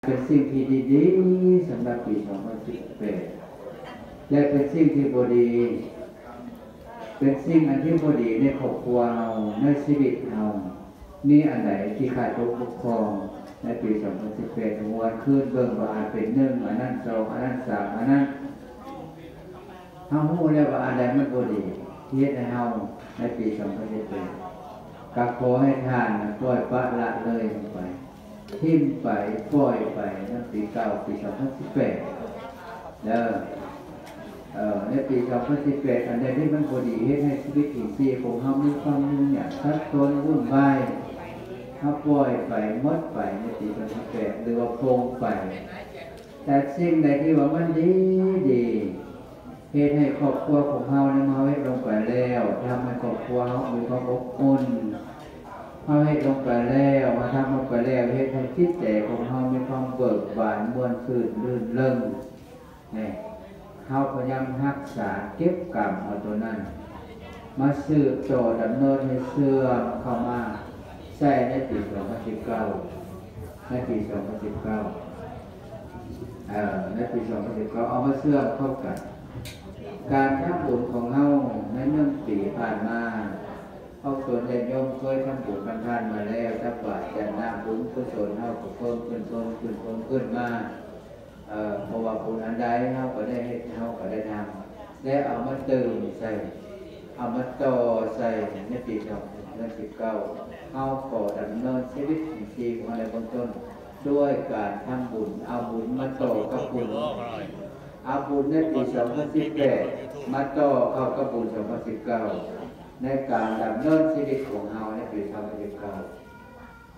ເປັນສິ່ງທີ່ດີໆ ສຳລັບປີສອງພັນສິບແປດ ແລະ ເປັນສິ່ງທີ່ບໍ່ດີ ເປັນສິ່ງອັນທີ່ບໍ່ດີໃນຄອບຄົວເຮົາ ໃນຊີວິດເຮົາ ມີອັນໃດທີ່ຂາດຕົກບົກຜ່ອງໃນປີສອງພັນສິບແປດ ຫວນຄືນເບິ່ງວ່າອັນເປັນໜຶ່ງ ອັນນັ້ນສອງ ອັນນັ້ນສາມ ອັນນັ້ນ ເຮົາຮູ້ແລ້ວວ່າອັນໃດມັນບໍ່ດີ ທີ່ເຮັດໃຫ້ເຮົາໃນປີສອງພັນສິບແປດ ກໍຂໍໃຫ້ທ່ານປ່ອຍປະລະເລີຍລົງໄປ ຖິ້ມໄປ ປ່ອຍໄປນຳປີເກົ່າ ປີສອງພັນສິບແປດເດີ. ເອີ ໃນປີສອງພັນສິບແປດ ອັນໃດທີ່ມັນບໍ່ດີ ເຮັດໃຫ້ຊີວິດອິນຊີຂອງເຮົາມີຄວາມຫຍຸ້ງຍາກສັບສົນວຸ່ນວາຍ ເຮົາປ່ອຍໄປ ໝົດໄປໃນປີສອງພັນສິບແປດ ຫຼືວ່າປົງໄປ. ແຕ່ສິ່ງໃດທີ່ວ່າມັນດີໆ ເຮັດໃຫ້ຄອບຄົວຂອງເຮົານີ້ ເຮົາເຮັດລົງໄປແລ້ວ ທຳໃຫ້ຄອບຄົວເຮົາມີຄວາມອົບອຸ່ນ ເຮົາເຮັດລົງໄປແລ້ວ ເຮົາທຳລົງໄປແລ້ວ ເຮັດໃຫ້ຈິດໃຈຂອງເຮົາມີຄວາມເບີກບານ ມ່ວນຊື່ນ ລື່ນເລິງ ນີ້ ເຮົາພະຍາຍາມຮັກສາເກັບກຳເອົາໂຕນັ້ນ ມາສືບຕໍ່ດຳເນີນໃຫ້ເຊື່ອມເຂົ້າມາໃສ່ໃນປີສອງພັນສິບເກົ້າ ໃນປີສອງພັນສິບເກົ້າ ເອີ ໃນປີສອງພັນສິບເກົ້າ ເອົາມາເຊື່ອມເຂົ້າກັນ. ການທຳບຸນຂອງເຮົາໃນໜຶ່ງປີຜ່ານມາ ພວກຕົນຍາດໂຍມເຄີຍທຳບຸນທຳທານມາແລ້ວ ຕັກບາດ ຈານນ້ຳບຸນກຸສົນເຮົາກໍເພີ່ມຂຶ້ນ ເພີ່ມຂຶ້ນ ເພີ່ມຂຶ້ນມາ. ເອີ ເພາະວ່າບຸນອັນໃດເຮົາກໍໄດ້ເຮັດ ເຮົາກໍໄດ້ທຳ ແລະ ເອົາມາເຕີມໃສ່ ເອົາມາຕໍ່ໃສ່ໃນປີສອງພັນສິບເກົ້າ ເຮົາກໍດຳເນີນຊີວິດອິນຊີຂອງເຮົາໃນເບື້ອງຕົ້ນ ດ້ວຍການທຳບຸນ ເອົາບຸນມາຕໍ່ກັບບຸນ ເອົາບຸນໃນປີສອງພັນສິບແປດ ມາຕໍ່ເຂົ້າກັບບຸນສອງພັນສິບເກົ້າ ໃນການດຳເນີນຊີວິດຂອງເຮົາໃນປີສອງພັນສິບເກົ້າ.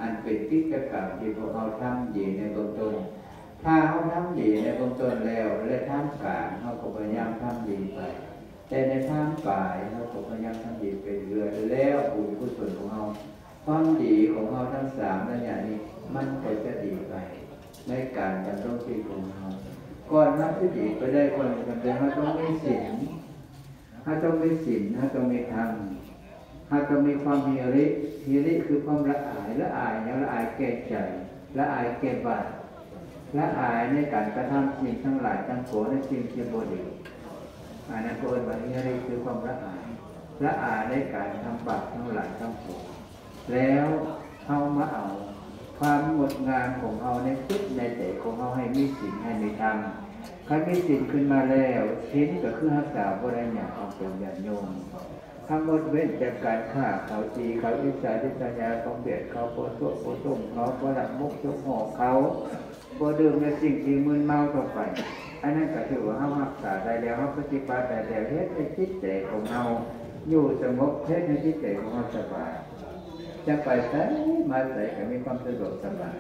ອັນເປັນກິດຈະກຳທີ່ພວກເຮົາທຳດີໃນເບື້ອງຕົ້ນ. ຖ້າເຮົາທຳດີໃນເບື້ອງຕົ້ນແລ້ວ ແລະ ທາງກາງເຮົາກໍພະຍາຍາມທຳດີໄປ, ແຕ່ໃນທາງປາຍເຮົາກໍພະຍາຍາມທຳດີໄປເລື້ອຍໆ ແລ້ວບຸນກຸສົນຂອງເຮົາ, ຄວາມດີຂອງເຮົາທັງສາມໄລຍະນີ້ ມັນກໍຈະດີໄປໃນການດຳລົງຊີວິດຂອງເຮົາ. ກ່ອນເຮົາຊິດີໄປໄດ້ ກ່ອນອື່ນເຮົາຕ້ອງມີສິນ. ເຮົາຕ້ອງມີສິນ, ເຮົາຕ້ອງມີທຳ, ເຮົາຕ້ອງມີຄວາມຫິລິ. ຫິລິຄືຄວາມລະອາຍ, ລະອາຍຫຍັງ? ລະອາຍແກ່ໃຈ, ລະອາຍແກ່ບາບ, ລະອາຍໃນການກະທຳສິ່ງທັງຫຼາຍທັງປວງ ໃນສິ່ງທີ່ບໍ່ດີ. ອັນນັ້ນເຂົາເອີ້ນວ່າຫິລິ ຄືຄວາມລະອາຍ, ລະອາຍໃນການທຳບາບທັງຫຼາຍທັງປວງ. ແລ້ວເຮົາມາເອົາຄວາມງົດງາມຂອງເຮົາໃນຈິດໃນໃຈຂອງເຮົາ ໃຫ້ມີສິນ ໃຫ້ມີທຳ. ຄັນມີສິນຂຶ້ນມາແລ້ວ, ສິນກໍຄືຮັກສາບໍ່ໄດ້ຫຍັງຂອງຕົນ ຍາດໂຍມ. ທັງໝົດເວັ້ນຈາກການຂ້າເຂົາ, ຕີເຂົາ, ອິດສາລິດສະຫຍາ, ຄວາມບຽດເຂົາ, ບໍ່ຕົວະບໍ່ຕົງເຂົາ, ບໍ່ລັກມົກຍົກຫອກເຂົາ, ບໍ່ດື່ມໃນສິ່ງທີ່ມຶນເມົາຕໍ່ໄປ. ອັນນັ້ນກໍຖືວ່າເຮົາຮັກສາໄດ້ແລ້ວ, ເຮົາປະຕິບັດໄດ້ແລ້ວ, ເຮັດໃຫ້ຈິດໃຈຂອງເຮົາຢູ່ສະຫງົບ, ເຮັດໃຫ້ຈິດໃຈຂອງເຮົາສະບາຍ. ຈະໄປໃສມາໃສກໍມີຄວາມສະດວກສະບາຍ,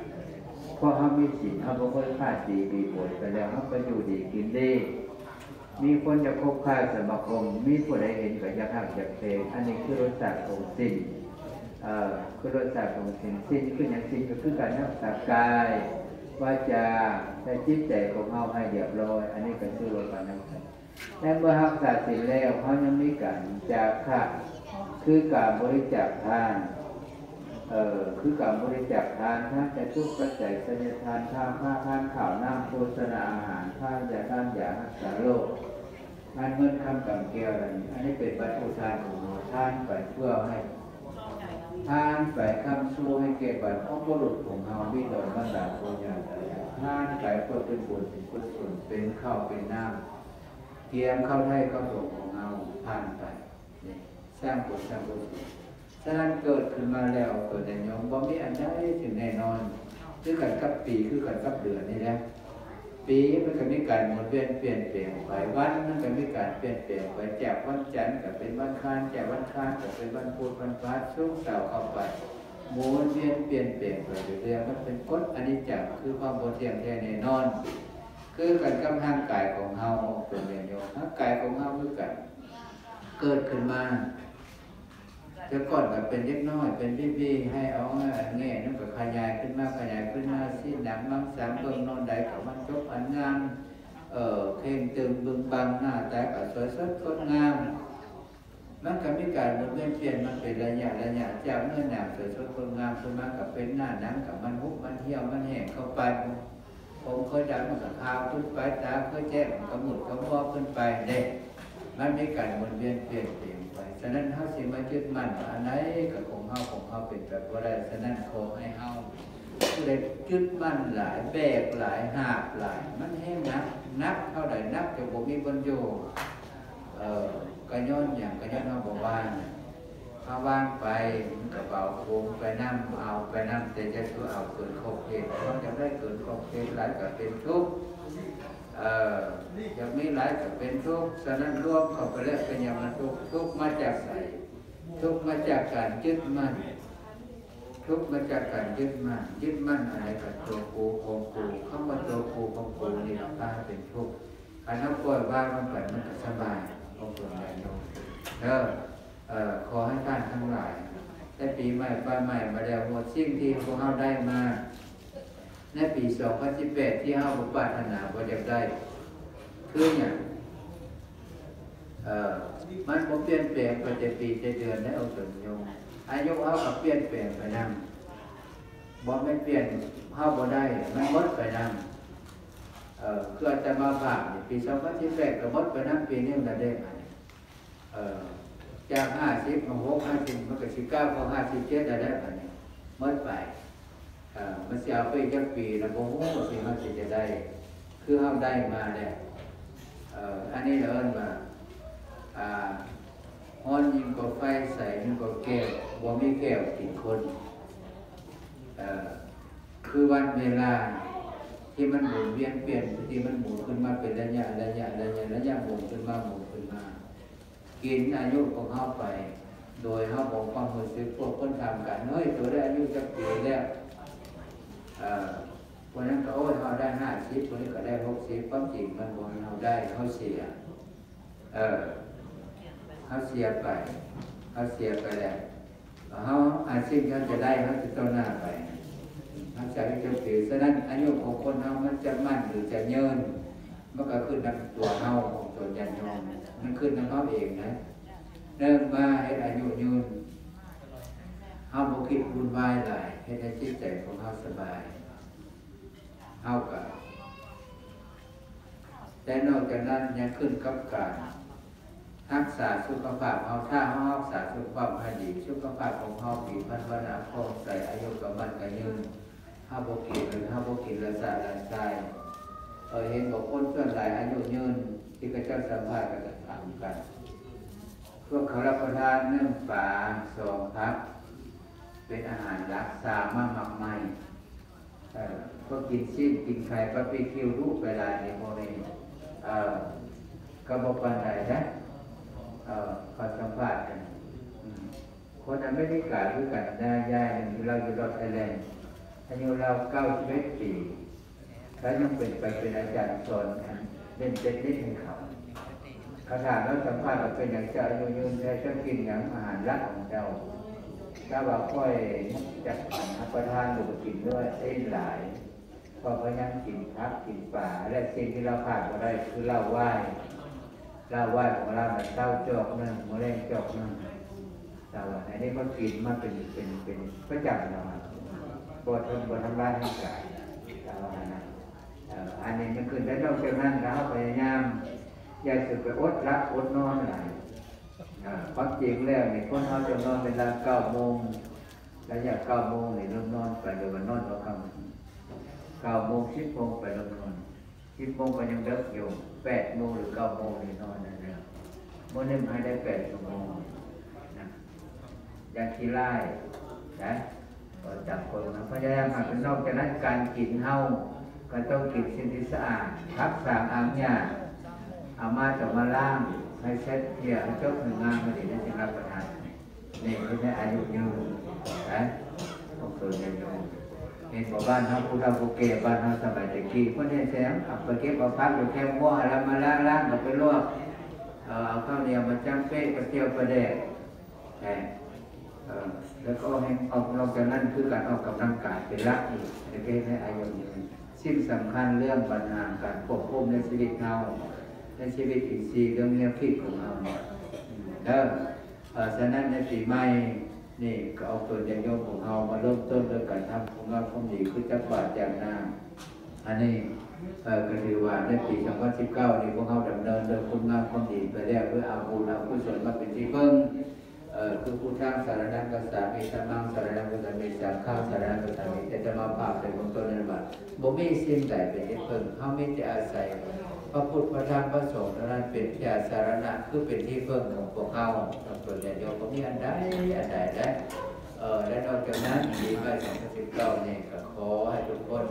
ເພາະເຮົາມີສິນ, ເຮົາບໍ່ເຄີຍຂ້າຕີບີໂບຍກັນແລ້ວ, ເຮົາກໍຢູ່ດີກິນດີ. ມີຄົນຢາກຄົບຄ້າສະມາຄົມ, ມີຜູ້ໃດເຫັນກໍຢາກຮັກຢາກແພງ. ອັນນີ້ຄືລົດຊາດຂອງສິນ, ເອີ ຄືລົດຊາດຂອງສິນ. ສິນຄືຫຍັງ? ສິນກໍຄືການຮັກສາກາຍ, ວາຈາ ແລະ ຈິດໃຈຂອງເຮົາໃຫ້ລຽບຮ້ອຍ. ອັນນີ້ກໍຄືວ່າການຮັກສາ. ແລະ ເມື່ອຮັກສາສິນແລ້ວ, ເຮົາຍັງມີການຈາຄະ, ຄືການບໍລິຈາກທານ, ເອີ ຄືການບໍລິຈາກທານ, ທານຈະຕຸປັດໄຈ, ໄສຍະທານ, ທານຜ້າ, ທານຂ້າວນ້ຳໂພຊະນາອາຫານ, ທານຢາ, ທານຢາຮັກສາໂລກ, ທານເງິນຄຳກຳແກ້ວ. ອັນນີ້ເປັນວັດຖຸທານຂອງເຮົາ, ທານໄປເພື່ອໃຫ້, ທານໄປຄ້ຳຊູໃຫ້ແກ່ບັນພະບຸລຸດຂອງເຮົາ, ບິດາມາດາ, ປູ່ຍ່າຕາຍາຍ, ທານໄປເພື່ອເປັນບຸນເປັນກຸສົນ, ເປັນເຂົ້າເປັນນ້ຳ, ກຽມເຂົ້າໄຮ່ເຂົ້າຕົງຂອງເຮົາ, ທານໄປ. ນີ້ ສ້າງບຸນສ້າງກຸສົນ. ສະນັ້ນເກີດຂຶ້ນມາແລ້ວ ຕົວຍາດໂຍມ ບໍ່ມີອັນໃດທີ່ແນ່ນອນ, ຄືກັນກັບປີ ຄືກັນກັບເດືອນນີ້ແຫຼະ. ປີມັນກໍມີການໝູນວຽນປ່ຽນແປງໄປ, ວັນມັນກໍມີການປ່ຽນແປງໄປ, ຈາກວັນຈັນກໍເປັນວັນຄານ, ຈາກວັນຄານກໍເປັນວັນພຸດ, ວັນພະຫັດ, ສຸກ, ເສົາເຂົ້າໄປ, ໝູນວຽນປ່ຽນແປງໄປເລື້ອຍໆ. ມັນເປັນກົດອະນິດຈັງ, ຄືຄວາມບໍ່ທ່ຽງແທ້ແນ່ນອນ. ຄືກັນກັບຮ່າງກາຍຂອງເຮົາ, ຕົວຍາດໂຍມ, ຮ່າງກາຍຂອງເຮົາຄືກັນ. ເກີດຂຶ້ນມາ ແຕ່ກ່ອນກໍເປັນເດັກນ້ອຍ ເປັນບີບີ ໄຮ່ອອງແງ່ ມັນກໍຂະຫຍາຍຂຶ້ນມາ ຂະຫຍາຍຂຶ້ນມາ ຊີ້ນໜັງມັງສັງ ເບິ່ງແນວໃດກໍມັນຈົບອັນງາມ ເຄັ່ງຕຶງບຶງບັງ ໜ້າຕາກໍສວຍສົດງົດງາມ. ມັນກໍມີການໝູນວຽນປ່ຽນມາເປັນໄລຍະໄລຍະ ຈາກເນື້ອໜັງສວຍສົດງົດງາມ ຂຶ້ນມາກໍເປັນໜ້າໜັງ ກໍມັນຮຸບ ມັນຫ່ຽວ ມັນແຫ້ງເຂົ້າໄປ. ຜົມເຄີຍດຳມັນກໍຂາວຂຶ້ນໄປ, ຕາເຄີຍແຈ້ງມັນກໍມືດກໍມົວຂຶ້ນໄປເດ້. ມັນມີການໝູນວຽນປ່ຽນແປງໄປ. ສະນັ້ນເຮົາຊິມາຍຶດໝັ້ນວ່າອັນໃດກໍຂອງເຮົາ, ຂອງເຮົາເປັນໄປບໍ່ໄດ້. ສະນັ້ນຂໍໃຫ້ເຮົາຜູ້ໃດຍຶດໝັ້ນຫຼາຍ, ແບກຫຼາຍ, ຫາບຫຼາຍ, ມັນແຮງໜັກ, ໜັກເທົ່າໃດໜັກຈົນບໍ່ມີບ່ອນຢູ່. ເອີ ກໍຍ້ອນຫຍັງ? ກໍຍ້ອນເຮົາບໍ່ວາງ. ເຮົາວາງໄປ ມັນກໍເບົາໂຄງໄປນຳ, ເອົາໄປນຳ, ແຕ່ຢ່າສູ່ເອົາເກີນຂອບເຂດ. ເຮົາຢາກໄດ້ເກີນຂອບເຂດຫຼາຍກໍເປັນທຸກ, ເອີ ຢາກມີຫຼາຍກໍເປັນທຸກ. ສະນັ້ນລວມເຂົ້າໄປແລ້ວເປັນຫຍັງມັນທຸກ? ທຸກມາຈາກໃສ? ທຸກມາຈາກການຍຶດໝັ້ນ. ທຸກມາຈາກການຍຶດໝັ້ນ. ຍຶດໝັ້ນອັນໃດ? ກໍຕົວກູຂອງກູ. ຄຳວ່າຕົວກູຂອງກູນີ້ລະພາໃຫ້ເປັນທຸກ. ຄັນເຮົາປ່ອຍວາງລົງໄປ ມັນກໍສະບາຍ ຂອງຄົນຍາດໂຍມເດີ. ເອີ ຂໍໃຫ້ທ່ານທັງຫຼາຍ ໃນປີໃໝ່ ປາຍໃໝ່ມາແລ້ວ ໝົດສິ່ງທີ່ພວກເຮົາໄດ້ມາໃນປີສອງພັນສິບແປດ ທີ່ເຮົາບໍ່ປາດຖະໜາ ບໍ່ຢາກໄດ້ ຄືຫຍັງ? ເອີ ມັນບໍ່ປ່ຽນແປງໄປແຕ່ປີແຕ່ເດືອນໃດ ອອກຕົນໂຍມ. ອາຍຸເຮົາກໍປ່ຽນແປງໄປນຳ, ບໍ່ແມ່ນປ່ຽນເຮົາບໍ່ໄດ້, ມັນໝົດໄປນຳ. ເອີ ຄືອາດຕະມາພາບນີ້ ປີສອງພັນສິບແປດກໍໝົດໄປນຳ, ປີນີ້ມັນໄດ້ມາ ເອີ ຈາກຫ້າສິບມາຫົກ ຫ້າສິບ ມັນກໍຊິກ້າວເຂົ້າຫ້າສິບເຈັດແລ້ວ ແລ້ວບາດນີ້ໝົດໄປ. ເອີ ມັນຊິເອົາໄປອີກຈັກປີລະບໍ່ຮູ້ ທີ່ເຮົາຊິຈະໄດ້ຄືເຮົາໄດ້ມາແລ້ວ. ເອີ ອັນນີ້ລະເອີ້ນວ່າ ອາ ຮ້ອນຍິ່ງກວ່າໄຟ, ໃສຍິ່ງກວ່າແກ້ວ, ບໍ່ມີແກ້ວກິນຄົນ. ເອີ ຄືວັນເວລາທີ່ມັນໝູນວຽນປ່ຽນ, ທີ່ມັນໝູນຂຶ້ນມາເປັນໄລຍະ, ໄລຍະ, ໄລຍະ, ໄລຍະ, ໝູນຂຶ້ນມາ, ໝູນຂຶ້ນມາ ກິນອາຍຸຂອງເຮົາໄປ ໂດຍເຮົາບໍ່ຮູ້ຄວາມຮູ້ສຶກ. ພວກຄົນຖາມກັນ, ເຮີ້ຍ ໂຕໄດ້ອາຍຸຈັກປີແລ້ວ? ເອີ ພວກນັ້ນກໍ ໂອ້ຍ ເຮົາໄດ້ຫ້າສິບ, ພວກນີ້ກໍໄດ້ຫົກສິບ. ຄວາມຈິງມັນບໍ່ແມ່ນເຮົາໄດ້, ເຮົາເສຍ. ເອີ ເຮົາເສຍໄປ, ເຮົາເສຍໄປແລ້ວ. ເຮົາ ອາ ສິ່ງທີ່ເຮົາຈະໄດ້ ເຮົາຈະຕໍ່ໜ້າໄປ, ເຮົາຈະໄດ້ຈົບເສຍ. ສະນັ້ນ ອາຍຸຂອງຄົນເຮົາມັນຈະໝັ້ນ ຫຼື ຈະຍືນ ມັນກໍຂຶ້ນນຳຕົວເຮົາ ຂອງຕົນຍາດໂຍມ, ມັນຂຶ້ນນຳເຮົາເອງນະ. ໜຶ່ງ ມາເຮັດອາຍຸຍືນ, ເຮົາບໍ່ຄິດວຸ່ນວາຍຫຼາຍ, ເຮັດໃຫ້ຈິດໃຈຂອງເຮົາສະບາຍ. ເຮົາກໍ ແຕ່ນອກຈາກນັ້ນຍັງຂຶ້ນກັບການຮັກສາສຸຂະພາບເຮົາ. ຖ້າເຮົາຮັກສາສຸຂະພາບໃຫ້ດີ, ສຸຂະພາບຂອງເຮົາມີພັນວະນາຜ່ອງໃສ, ອາຍຸກະໝັ້ນກະຍືນ. ເຮົາບໍ່ກິນ, ເຮົາບໍ່ກິນລະສະລະຊາຍ. ເອີ ເຫັນບອກຄົນສ່ວນຫຼາຍອາຍຸຍືນ ທີ່ເຂົາເຈົ້າສຳພາດກໍຈະຖາມກັນ, ພວກເຂົາຮັບປະທານ ໜຶ່ງ ປາ, ສອງ ຜັກ ເປັນອາຫານຫຼັກ, ສາມ ມາໝາກໄມ້. ເອີ ພວກກິນຊີ້ນ ກິນໄຂ່ ບາບີຄິວ ດຸໄປຫຼາຍນີ້ ພວກນີ້ ເອີ ກໍບໍ່ປານໃດນະ. ເອີ ເຂົາສຳພາດກັນ ອືມ ຄົນອາເມລິກາຄືກັນນະ, ຍາຍໜຶ່ງ ລາວຢູ່ລັອດໄອແລນ ອາຍຸລາວເກົ້າສິບເອັດປີ, ລາວຍັງເປັນ ໄປເປັນອາຈານສອນອັນເລ່ນເຕັນນິສໃຫ້ເຂົາ. ເຂົາຖາມລາວສຳພາດວ່າ ເປັນຫຍັງເຈົ້າອາຍຸຍືນແທ້, ເຈົ້າກິນຫຍັງອາຫານຫຼັກຂອງເຈົ້າ? ລາວວ່າ ຂ້ອຍຈັກອັນຮັບປະທານ ຫຼື ກິນດ້ວຍເອັນຫຼາຍ, ເພາະພະຍາຍາມກິນຜັກກິນປາ ແລະ ສິ່ງທີ່ລາວຂາດບໍ່ໄດ້ຄືເຫຼົ້າວາຍ. ເຫຼົ້າວາຍຂອງລາວນະ ເຊົ້າຈອກໜຶ່ງ ມື້ແລງຈອກໜຶ່ງ. ລາວວ່າ ອັນນີ້ມາກິນມາເປັນ ເປັນ ເປັນປະຈຳ ລາວວ່າ ບໍ່ທຳ ບໍ່ທຳລາຍຮ່າງກາຍ ລາວວ່ານະ. ເອີ ອັນນີ້ມັນຂຶ້ນໄປ. ນອກຈາກນັ້ນລະ ເຮົາພະຍາຍາມຢ່າຊິໄປອົດຫຼັບອົດນອນຫຼາຍ. ເອີ ຄວາມຈິງແລ້ວນີ້ ຄົນເຮົາຈະນອນເວລາເກົ້າໂມງ, ໄລຍະເກົ້າໂມງນີ້ເລີ່ມນອນໄປ ຫຼືວ່ານອນຫົວຄ່ຳ, ເກົ້າໂມງ ສິບໂມງໄປເລີ່ມນອນ, ສິບໂມງກໍຍັງເດິກຢູ່, ແປດໂມງ ຫຼື ເກົ້າໂມງນີ້ນອນໄດ້ແລ້ວ. ມື້ໜຶ່ງໃຫ້ໄດ້ແປດຊົ່ວໂມງນະ. ຢ່າຂີ້ລ້າຍນະ, ກໍຈຳຄົນນະ ພະຍາຍາມໃຫ້ເປັນ. ນອກຈາກນັ້ນ ການກິນເຮົາກໍຕ້ອງກິນສິ່ງທີ່ສະອາດ, ຜັກສາມອາມຫຍ້າ ເອົາມາຕ້ອງມາລ້າງໃຫ້ເຊັດເພຍ ໃຫ້ຈົບ ໃຫ້ງາມ ໃຫ້ດີ ແລ້ວຈຶ່ງຮັບປະທານ. ນີ້ຄືໃນອາຍຸຍືນນະ ຂອງຕົນຍາດໂຍມ. ເຫັນບໍ່ ບ້ານເຮົາ ຜູ້ເຖົ້າຜູ້ແກ່ບ້ານເຮົາສະໄໝແຕ່ກີ້ ເພິ່ນເຮັດແຊງ ເອົາໄປເກັບເອົາຜັກຢູ່ແຄມຮົ້ວ ແລ້ວມາລ້າງໆ ເອົາໄປລວກ, ເອົາເຂົ້າໜຽວມາຈ້ຳເປະ ປາຈຽວປາແດກ ແມ່ນ ເອີ ແລ້ວກໍໃຫ້ອອກ ນອກຈາກນັ້ນຄືການອອກກຳລັງກາຍເປັນຫຼັກອີກ ແລ້ວກໍເຮັດໃຫ້ອາຍຸຍືນ. ສິ່ງສຳຄັນເລື່ອງບັນຫາການຄວບຄຸມໃນຊີວິດເຮົາ ໃນຊີວິດອິນຊີ ເລື່ອງແນວຄິດຂອງເຮົາເດີ. ເອີ ສະນັ້ນໃນປີໃໝ່ນີ້ກໍອອກຕົນຍາດໂຍມຂອງເຮົາມາເລີ່ມຕົ້ນດ້ວຍການທຳຄວາມງາມຄວາມດີ ຄືຕັກບາດຢາດນ້ຳ ອັນນີ້ ເອີ ກໍຖືວ່າໃນປີສອງພັນສິບເກົ້ານີ້ ພວກເຮົາດຳເນີນເລື່ອງຄຸນງາມຄວາມດີໄປແລ້ວ ຄືເອົາບຸນເອົາກຸສົນມາເປັນທີ່ເພິ່ງ ເອີ ຄື Buddhaṃ saraṇaṃ gacchāmi, dhammaṃ saraṇaṃ gacchāmi, saṅghaṃ saraṇaṃ gacchāmi ແຕ່ອາດຕະມາພາບໄດ້ເບິ່ງຕົ້ນນັ້ນວ່າ ບໍ່ມີສິ່ງໃດເປັນທີ່ເພິ່ງ ເຮົາມີແຕ່ອາໄສພະພຸດ ພະທຳ ພະສົງເທົ່ານັ້ນເປັນທີ່ສາລະນະ ຄືເປັນທີ່ເພິ່ງຂອງພວກເຮົາ ທັງຕົນຍາດໂຍມ ບໍ່ມີອັນໃດອັນໃດໄດ້ ເອີ ແລະນອກຈາກນັ້ນ ປີໃໝ່ສອງພັນສິບເກົ້ານີ້ ກໍຂໍໃຫ້ທຸກຄົນ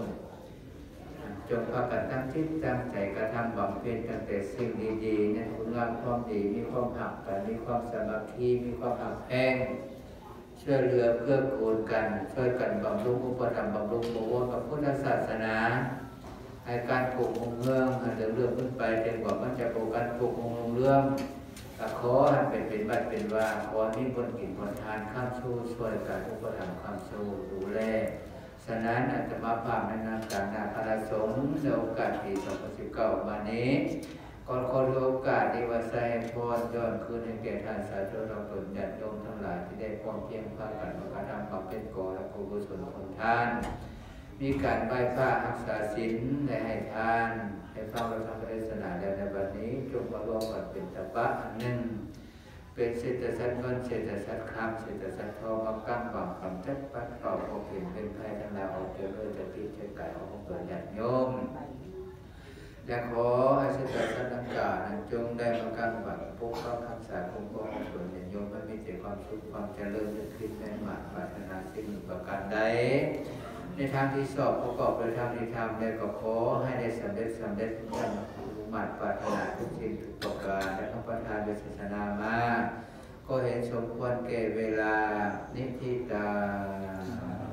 ຈົ່ງພາກັນຕັ້ງຈິດຕັ້ງໃຈກະທຳບຳເພັນຕັ້ງແຕ່ສິ່ງດີໆ ໃນຄຸນງາມຄວາມດີ ມີຄວາມຮັກກັນ ມີຄວາມສາມັກຄີ ມີຄວາມຮັກແພງ ຊ່ວຍເຫຼືອເກື້ອກູນກັນ ຊ່ວຍກັນບຳລຸງອຸປະຖຳບຳລຸງບົວວນພະພຸດທະສາສະໜາ ໃຫ້ການປົກຮຸ່ງຮຸ່ງເຮືອງ ໃຫ້ເລື່ອງໆຂຶ້ນໄປ ເຖິງວ່າມັນຈະບໍ່ການປົກຮຸ່ງຮຸ່ງເຮືອງ ກໍຂໍໃຫ້ເປັນ ເປັນວັດເປັນວາ ຂໍໃຫ້ມີບຸນກິນບຸນທານຄ້ຳຊູ ຊ່ວຍກັນອຸປະຖຳຄ້ຳຊູດູແລ ສະນັ້ນ ອາດຕະມາພາບໃນນາມການນາຄະລະສົງ ໃນໂອກາດປີສອງພັນສິບເກົ້າມານີ້ ກໍຂໍຖືໂອກາດນີ້ວ່າໃສ່ໃຫ້ພອນ ຍ້ອນຄືນໃຫ້ແກ່ທ່ານສາທຸທັງຕົນຍາດໂຍມທັງຫຼາຍ ທີ່ໄດ້ພ້ອມພຽງພາກັນມາກະທຳບຳເພັນກໍລະກຸສົນຜົນທານ ມີການໄຫວ້ພະ ຮັກສາສິນ ແລະໃຫ້ທານ ໄດ້ຟັງພະທຳເທດສະໜາແລ້ວໃນບັດນີ້ ຈົ່ງມາລວມກັນເປັນຕະປະອັນໜຶ່ງ ເປັນເສດຖະສັດເງິນ ເສດຖະສັດຄຳ ເສດຖະສັດທອງ ມາກຳບັງກຳຈັດປັດເປົ່າພວກເຫັນເປັນໄພທັງຫຼາຍອອກຈາກເລີຍຈາກຈິດຈາກກາຍຂອງພວກຕົນຍາດໂຍມ ແລະຂໍໃຫ້ເສດຖະສັດດັ່ງກ່າວນັ້ນ ຈົ່ງໄດ້ມາກຳບັງປົກປັກຮັກສາຄຸ້ມຄອງພວກຕົນຍາດໂຍມ ໃຫ້ມີແຕ່ຄວາມສຸກຄວາມຈະເລີນ ເກີດຂຶ້ນໃນມາດປາດຖະໜາສິ່ງໜຶ່ງປະການໃດ ໃນທາງທີ່ຊອບປະກອບໂດຍທາງທີ່ທຳ ແລະກໍຂໍໃຫ້ໄດ້ສຳເລັດ ສຳເລັດດັ່ງມຸ່ງມາດປາດຖະໜາທຸກສິ່ງທຸກປະການ ແລະຂອງປະທານໂດຍສາສະໜາມາ ກໍເຫັນສົມຄວນແກ່ເວລາ ນິທິຕັງ